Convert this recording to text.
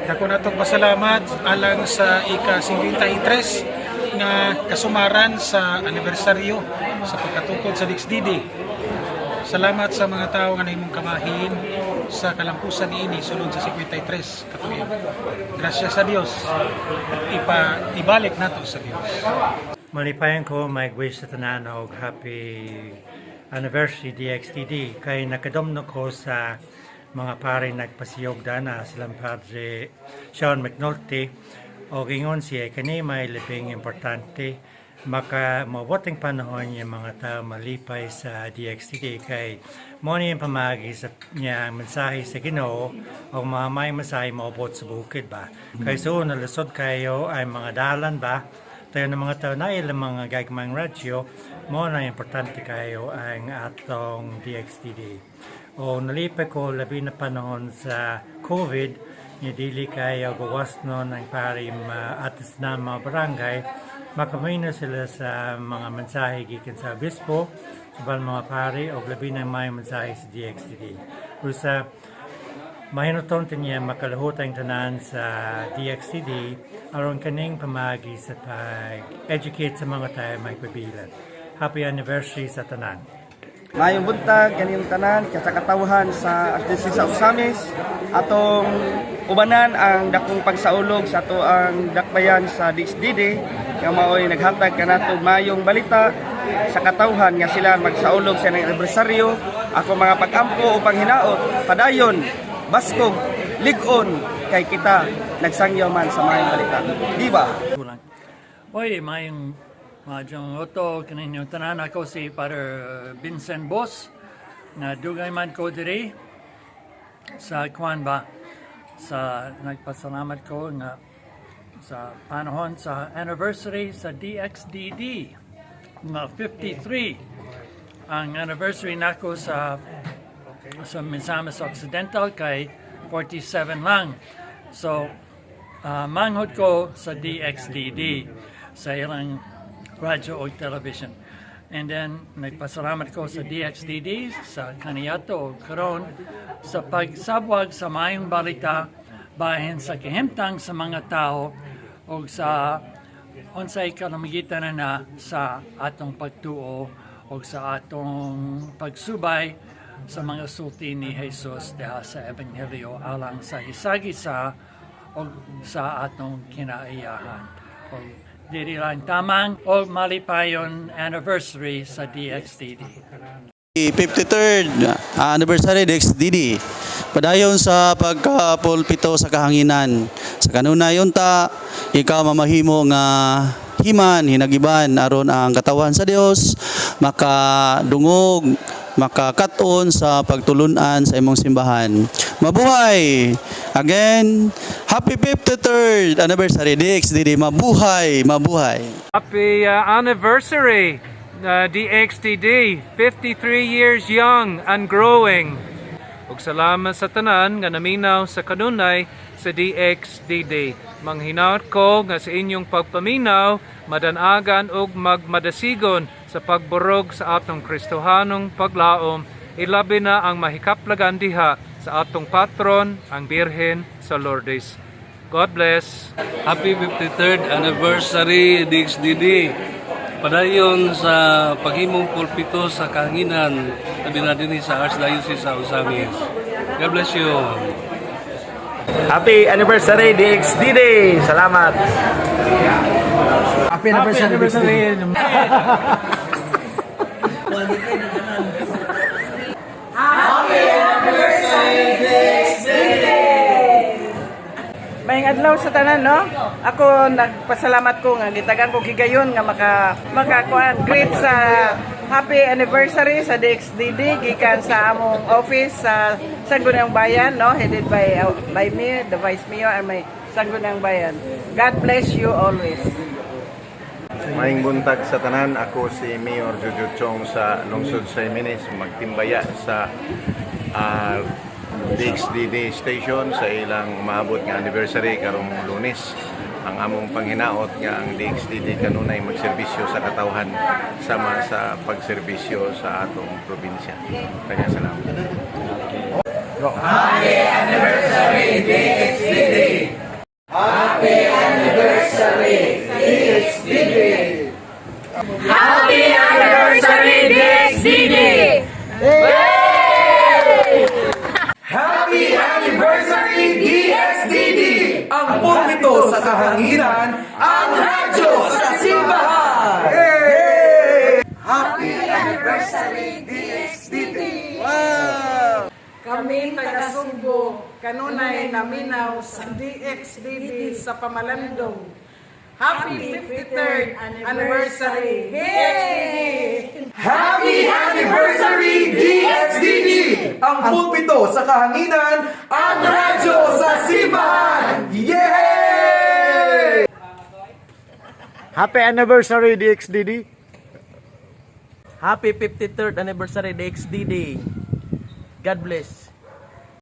Dako natong pasalamat alang sa ika-53 nga kasumaran sa anibersaryo sa pagkatukod sa DXDD. Salamat sa mga tao nga nahimong kamahin sa kalampusan niini sulod sa 53 katuig. Grasya sa Dios. Ipa ibalik nato sa Dios. Malipayon ko mag-wish sa tanan og happy anniversary DXDD kay nakadumno ko sa mga pare nagpasiyog dana, silang Padre Sean McNulty, og ingon siya kani may labing importante maka mabuting panahon yung mga tao malipay sa DXDD kay mo ni ang pamagi sa niya ang mensahe sa Ginoo o mga may mensahe maabot sa bukid ba, kay so nalusod kayo ay mga dalan ba tayo ng mga tao na ilang mga gagmayng radyo. Mo na importante kayo ang atong DXDD. O nalipay ko labi na panahon sa COVID ni dili kayo gawas no ng pari atis na mga barangay makamino sila sa mga mensahe gikan sa obispo, sa mga pari o labi na may mensahe sa DXDD. Usa mahinuton niya makalahut ang tanan sa DXDD aron kaning pamagi sa pag-educate sa mga tayo may pabilan. Happy anniversary sa tanan. Maayong buntag kaniyong tanan sa katawhan sa Archdiocese sa Ozamiz. Atong ubanan ang dakong pagsaulog sa ato ang dakbayan sa DXDD nga maoy naghatag kanato maayong balita sa katawhan nga sila magsaulog sa ilang anibersaryo. Ako mga pag-ampo o panghinaot, padayon, baskog, lig-on kay kita nagsangyaw man sa maayong balita. Di ba? Kulang. Oy, maayong maayong udto kaninyo tanan. Ako si Father Vincent Bos na dugay man ko diri sa kwan ba, sa nagpasalamat ko nga sa panahon sa anniversary sa DXDD nga 53 ang anniversary nako sa Misamis Occidental kay 47 lang. So manghod ko sa DXDD sa ilang radyo o television. And then, nagpasalamat ko sa DXDD, sa kaniato o karon sa pagsabwag sa maayong balita bahin sa kahimtang sa mga tao o sa unsay kalamigitan na na sa atong pagtuo o sa atong pagsubay sa mga sulti ni Jesus diha sa Ebanghelyo alang sa hisagisa o sa atong kinaiyahan. O diri lang tamang o malipayon anniversary sa DXDD. 53rd anniversary DXDD. Padayon sa pagkapulpito sa kahanginan. Sa kanunay unta, ikaw mamahimo nga himan, hinagiban aron ang katawan sa Dios makadungog, makakaton sa pagtulunan sa imong simbahan. Mabuhay! Again, happy 53rd anniversary DXDD. Mabuhay! Mabuhay! Happy anniversary, DXDD, 53 years young and growing. Ug salamat sa tanan nga naminaw sa kanunay sa DXDD. Manghinaot ko nga sa inyong pagpaminaw, madanagan ug magmadasigon sa pagburog sa atong Kristohanong paglaom, ilabi na ang mahikaplagan diha sa atong patron, ang Birhen sa Lourdes. God bless. Happy 53rd anniversary DXDD. Padayon sa paghimong pulpito sa kahanginan labi na dinhi sa Archdiocese sa Ozamiz. God bless you. Happy anniversary DXDD! Salamat! Happy anniversary, anniversary. Maayong adlaw sa tanan, no? Ako nagpasalamat ko nga gitagan ko gigayon nga makakuan greet sa happy anniversary sa DXDD gikan sa among office sa Sangguniang Bayan, no, headed by me, the Vice Mayor, and my Sangguniang Bayan. God bless you always. Maayong buntag sa tanan, ako si Mayor Jojo Chong sa Lungsod sa Jimenez, magtimbaya sa DXDD station sa ilang maabot nga anniversary karong Lunes. Ang among panghinaot nga ang DXDD kanunay magserbisyo sa katawhan sama sa pagserbisyo sa atong probinsya. Kanya salamat. Happy anniversary! Happy Anniversary, DXDD! Ang pulpito sa kahanginan, ang radyo sa simbahan! Happy anniversary, DXDD! Wow! Kami taga Sugbo, kanunay naminaw sa DXDD sa Pamalandong. Happy 53rd anniversary, DXDD! Happy Anniversary, DXDD! Ang pulpito sa kahanginan, ang radyo sa simbahan! Yay! Happy anniversary, DXDD! Happy 53rd anniversary, DXDD. God bless.